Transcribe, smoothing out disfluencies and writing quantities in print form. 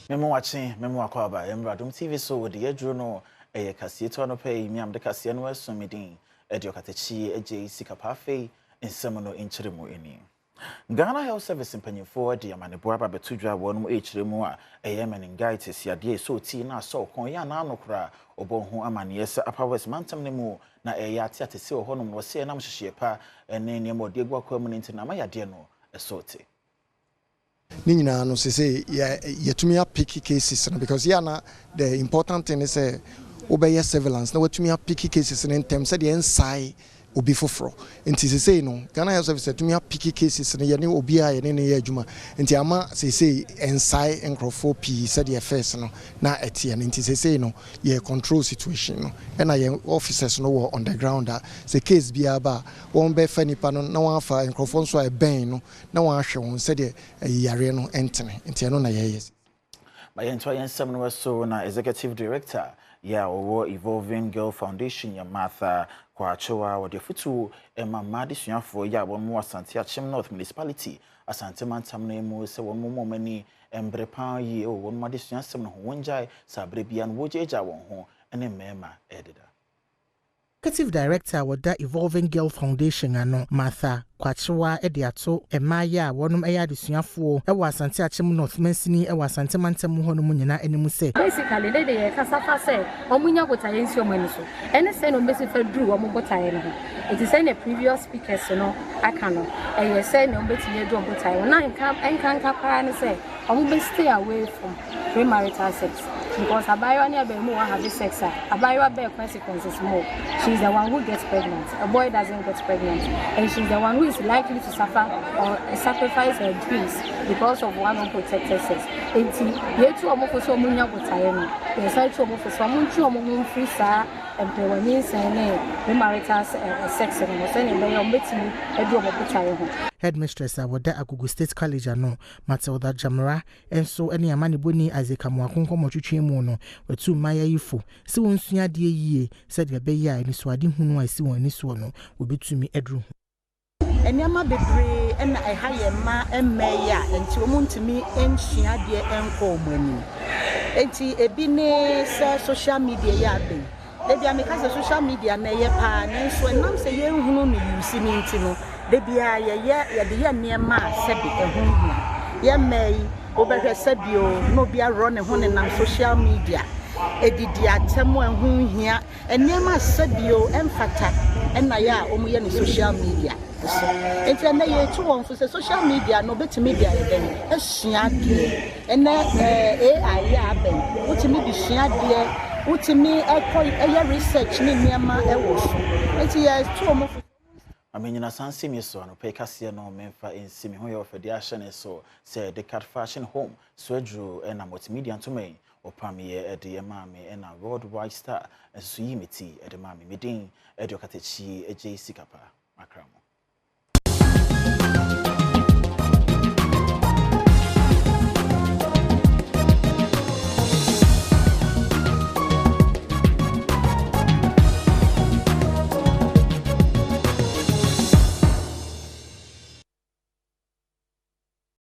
Mema wakye, mema wakɔ aba, yɛmmra Adom TV so wɔde yɛaduro no ɛyɛ kaseɛ tu anɔpa yi, me a mede kaseɛ no ɛso me din ɛde ɔkatakyi agye sika pa afei nsɛm no nkyerɛ mu ani. Ghana Health Service mpanyinfoɔ de amaneboa aba bɛto dwa wɔn ɛrekyerɛ mu a ɛyɛ meningitis yadeɛ ɛsɛ ɔti na asɔ ɔkɔn yɛ anaano koraa ɔbɔ ho amaneɛ sɛ Upper West mantam no mu na ɛyɛ ate atese wɔ hɔnom na wɔsɛ ɛnam hyehyeɛ pa ne nneɛma ɔde agu akwa mu no nti na ama yadeɛ no ɛsɔ te. Ne nyinaa no sese yɛtumi apick cases no because yɛ ana the important thing is sɛ wobɛyɛ surveillance na watumi apick cases no ntɛm sɛdeɛ ɛnsae obi foforɔ. Nti sesei no Ghana Health Service atumi apick cases no, yɛne obiara yɛne ne yɛ adwuma, nti ama sesei ɛnsae nkurɔfoɔ pii sɛdeɛ first no na ɛteɛ no. Nti sesei no yɛ control situation no, ɛna yɛn officers no wɔ on the ground a sɛ case biara ba a, wɔn bɛfa nipa no na wɔn afa nkurɔfoɔ nso a ɛbɛn no na wɔn ahwɛ wɔn sɛdeɛ ɛyi yareɛ no ɛntene. Nti ɛno na yɛyɛ. Ma yɛntoa yɛn nsɛm no so na Executive Director yɛ a ɔwɔ Evolving Girl Foundation yɛ Martha Kwakyewa, wɔde afotuo ma mmaa adesuafoɔ yɛ a wɔn wɔ Asante Akyem North Municipality, Asante mantam no mu sɛ wɔn mu wɔn ani mbere paa yie wɔ wɔn adesua nsɛm no ho, wɔn gyae saa abere bia no wɔgyaagyaa wɔn ho ne mmarima ɛdeda. Executive Director a wɔda Evolving Girl Foundation ano, Martha Kwakyewa, de ato mmaayɛ a wɔnom yɛ adesuafoɔ wɔ Asante Akyem North mansini wɔ Asante mantam mu hɔnom nyinaa anim sɛ, Basically ne de yɛkasa fa sɛ ɔmo nya botaeɛ nsi ɔmo ani so ɛne sɛ na ɔmo bɛsi fa duru ɔmo botaeɛ no ho. Nti sɛ na previous speakers no aka no, ɛyɛ sɛ na ɔmo bɛtumi aduru ɔmo botaeɛ ho na nka nkanka koraa ne sɛ ɔmo bɛ stay away from premarital sex, because abaayewa ne abarimaa have sex a, abaayewa bear consequences more. She is the one who gets pregnant. A boy doesn't get pregnant, and she is the one who is likely to suffer or sacrifice her dreams because of one unprotected sex. Nti yɛtu ɔmo fo sɛ ɔmo nya botaeɛ no, yɛsan tu ɔmo fo sɛ ɔmo ntwe ɔmo ho mfiri saa mpɛwaninsɛn ne premarital sex no ho sɛnea ɛbɛyɛ ɔmo bɛtumi adu ɔmo botaeɛ ho. Headmistress a wɔda Agogo State College ano, Matilda Jamra, nso ne amanebɔni Isaac Amoako nkɔmmɔtwetwe mu no, watu mmaayɛ yi fo sɛ wɔnsua adeɛ yie sɛdeɛ ɛbɛyɛ a anisoadehunu a ɛsi wɔn ani soɔ no wɔbɛtumi aduru ho. Nneɛma bebree na ɛha yɛn mma mmaa yi a nti wɔn ntumi nsua adeɛ nkɔ wɔn anim. Nti ebi ne sɛ social media yi abɛn. Ebi a meka sɛ social media na ɛyɛ paa, nanso ɛnam sɛ yɛnhunu no use ne nti no, da biara yɛyɛ yɛde yɛ nneɛma a sɛbi ɛho nhia. Yɛn mmaa yi, wobɛhwɛ sɛbi o na obi aworɔ ne ho nenam social media, edidi atɛm a ɛho nhia, nneɛma a sɛbi o ɛmfata ɛna yɛ a wɔyɛ no social media so. Nti ɛnɛ yɛtu wɔn fo sɛ social media no obetumi de ayɛ dɛn asua adeɛ. Ɛnɛ AI yɛ abɛn, wotumi de sua adeɛ, wotumi ɛkɔ ɛyɛ research ne nneɛma ɛwɔ so. Nti yɛtu wɔn fo. Maame nyina san si mi so anɔpɛ kaseɛ no memfa nsi me ho yɛ ɔfɛdeɛ ahyɛ ne so sɛ Decat Fashion Home so aduro ɛna multimedia ntoma yi ɔpamyɛ ɛde ɛmaa me, ɛna Worldwide Star nso yi me ti ɛde maa me. Me din ɛde ɔkatakyi agye sika pa makra mo.